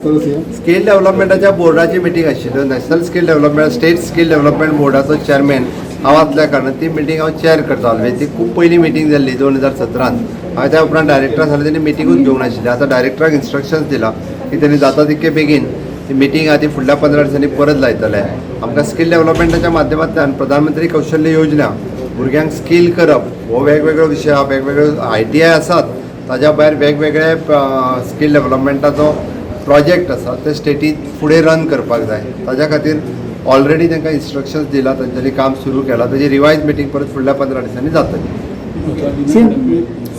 Skill डेव्हलपमेंटाच्या बोर्डाची meeting आशिल्ली. National Skill Development, State Skill Development बोर्डाचो चेअरमॅन हांव आसल्या कारणान ती मिटींग हांव चेअर करता ऑलवेज. ती खूब पयली मिटींग जाल्ली 2017त. हांवें त्या उपरांत डायरेक्टर आसले, तेणी मिटिंगूच घेवंक नाशिल्ली. आतां डायरेक्टराक इन्स्ट्रक्शन्स दिला की तेणी जाता तितके बेगीन ती मिटींग आहा ती फुडल्या 15 दिसांनी परत लायतले. आमकां स्कील डेव्हलपमेंटाच्या माध्यमांतल्यान प्रधानमंत्री कौशल्य योजना, भुरग्यांक स्कील करप हो वेगवेगळो विशय आहा. वेगवेगळे आयटीआय आसात, ताज्या भायर वेगवेगळे स्कील डेव्हलपमेंटाचो प्रोजेक्ट आसा, ते स्टेटीत फुडें रन करपाक जाय. ताज्या खातीर ऑलरेडी तांकां इन्स्ट्रक्शन्स दिला, तांच्यांनी काम सुरू केलां. ताजी रिवायज मिटींग परत फुडल्या 15 दिसांनी जातली.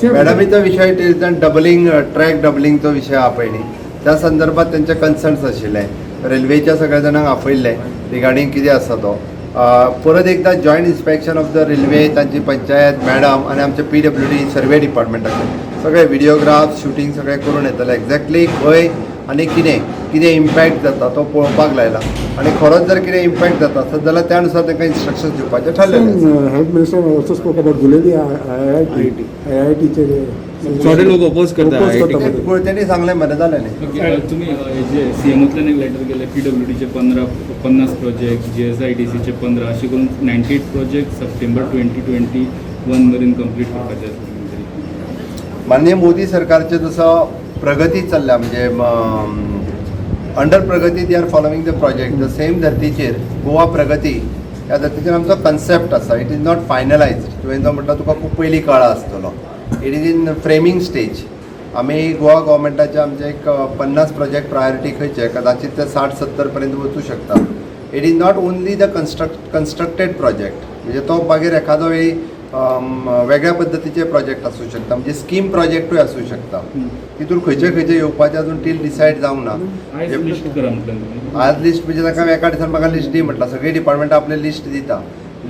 मॅडमीचो विशय डबलिंग, ट्रॅक डबलिंगचो विशय आहा पयलीं, त्या संदर्भात तेंचे कन्सर्न्स आशिल्ले. रेल्वेच्या सगळ्या जाणांक आपयल्ले रिगार्डींग कितें आसा तो. परत एकदां joint inspection of the railway, तांची पंचायत मॅडम आनी आमचे पीडब्ल्यूडी सर्वे डिपार्टमेंटाचे सगळे विडियोग्राफ, शुटींग सगळें करून येतले. एक्झॅक्टली खंय आनी कितें कितें इम्पॅक्ट जाता तो पळोवपाक लायला आनी खरोच जर कितें इम्पॅक्ट जाता आसत जाल्यार त्या नुसार तांकां इन्स्ट्रक्शन्स दिवपाचें ठरलेलें आसा. Health Minister also spoke about Guleli IIT, आयआयटीचे. थोडे लोक oppose करता Oppose IIT. करता. ते तेणी सांगलें मरे, जालें न्ही. ओके, तुम्ही जे सीएमओतल्यान एक लेटर केले, पीडब्ल्यूडीचे 15, 50 प्रोजेक्ट, जीएसआयडीसीचे 15, अशें करून 98 प्रोजेक्ट सप्टेंबर 2021 मेरेन कंप्लीट करपाचे आसा. माननीय मोदी सरकारचे जसो प्रगती चल्ल्या, म्हणजे under Pragati they are following the project, the same धर्तीचेर Goa प्रगती ह्या धर्तीचेर आमचो कन्सेप्ट आसा. It is not finalized. तुवें जो म्हटलं तुका खूब पयलीं कळ्ळा आसतलो, it is in framing stage. आमी गोवा गव्हर्मेंटाचे आमचे एक 50 प्रोजेक्ट प्रायोरिटी खंयचे, कदाचित ते 60-70 पर्यंत वचूं शकता. It is not only the constructed project, म्हणजे तो मागीर एखादो वेळी वेगळ्या पद्दतीचे प्रोजेक्ट आसूं शकता, म्हणजे स्कीम प्रोजेक्टूय आसूं शकता. तितून खंयचे खंयचे येवपाचे अजून टील डिसायड जावंक ना. आयज लिस्ट करा म्हटलं तुम्ही. आज लिस्ट म्हणजे तांकां एका दिसान म्हाका लिस्ट दी म्हटलां. सगळीं डिपार्टमेंटां आपलें लिस्ट दिता.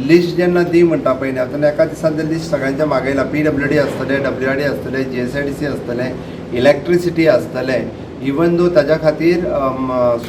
लिस्ट जेन्ना दी म्हणटा पळय न्ही, तेन्ना एका दिसान तें लिस्ट सगळ्यांचें मागयलां. पीडब्ल्यूडी आसतलें, डब्ल्यूआरडी आसतलें, जीएसआयडीसी आसतलें, इलेक्ट्रिसिटी आसतलें. इवन दो ताज्या खातीर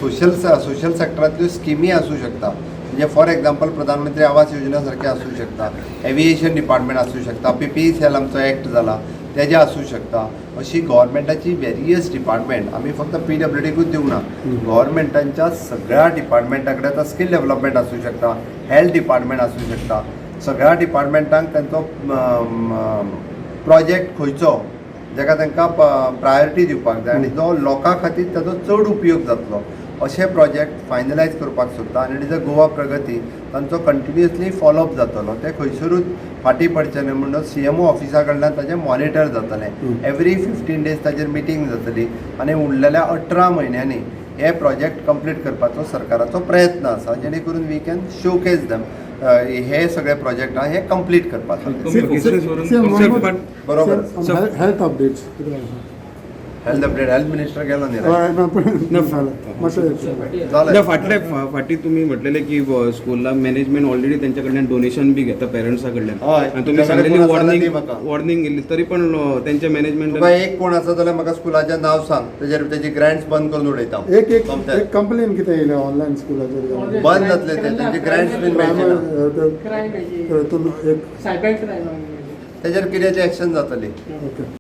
सोशल सेक्टरांतल्यो स्किमी आसूं शकता, म्हणजे फॉर एग्जाम्पल प्रधानमंत्री आवास योजना सारखे आसूं शकता, एविएशन डिपार्टमेंट आसूं शकता, पीपीई सेल आमचो एक्ट जाला तेजे आसूं शकता. अशी गव्हर्मेंटाची वेरियस डिपार्टमेंट, आमी फक्त पीडब्ल्यूडीकूच दिवंक ना. गव्हर्मेंटांच्या सगळ्या डिपार्टमेंटा कडेन, आतां स्कील डेव्हलपमेंट आसूं शकता, हेल्थ डिपार्टमेंट आसूं शकता, सगळ्या डिपार्टमेंटांक तांचो प्रोजेक्ट खंयचो जाका तांकां प्रायोरिटी दिवपाक जाय आनी जो लोकां खातीर ताचो चड उपयोग जातलो, अशे प्रोजेक्ट फायनलायज करपाक सोदता. आनी it is a Goa Pragati, तांचो कंटिन्युअसली फॉलोअप जातलो. ते खंयसरूच फाटीं पडचे न्हय म्हणून सीएमओ ऑफिसा कडल्यान ताजें मॉनिटर जातलें. एवरी 15 डेज ताजेर मिटींग जातली आनी उरलेल्या 18 म्हयन्यांनी हे प्रोजेक्ट कंप्लीट करपाचो सरकाराचो प्रयत्न आसा, जेणे करून we can showcase them, हे सगळे प्रोजेक्ट आहा हे कंप्लीट करपाचो. कमी फोकस करून. बरोबर. Health updates? Health update, health minister गेलो न्ही रे? मातशें. जालें. ना, फाटले फाटी तुमी म्हटलेले की स्कुला मॅनेजमेंट ऑलरेडी त्यांच्या कडल्यान डोनेशन बी घेता पेरंट्सा कडल्यान आनी तुमी तुमच्या सांगलेली कडेन कोण आसा वॉर्निंग दी म्हाका. वॉर्निंग दिली, तरी पण तेंच्या मॅनेजमेंट तुका एक कोण आसा जाल्यार म्हाका स्कुलाचें नांव सांग, तेजेर तेजी ग्रँट्स बंद करून उडयता हांव. एक एक सोमतें. एक कंप्लेन कितें येयलें ऑनलायन स्कुलाचेर? बंद जातले ते, तेंचे ग्रँट्स बीन मेळचे ना. क्रायम तितून एक सायबर क्रायम. तेजेर कितें एक्शन जातली. ओके.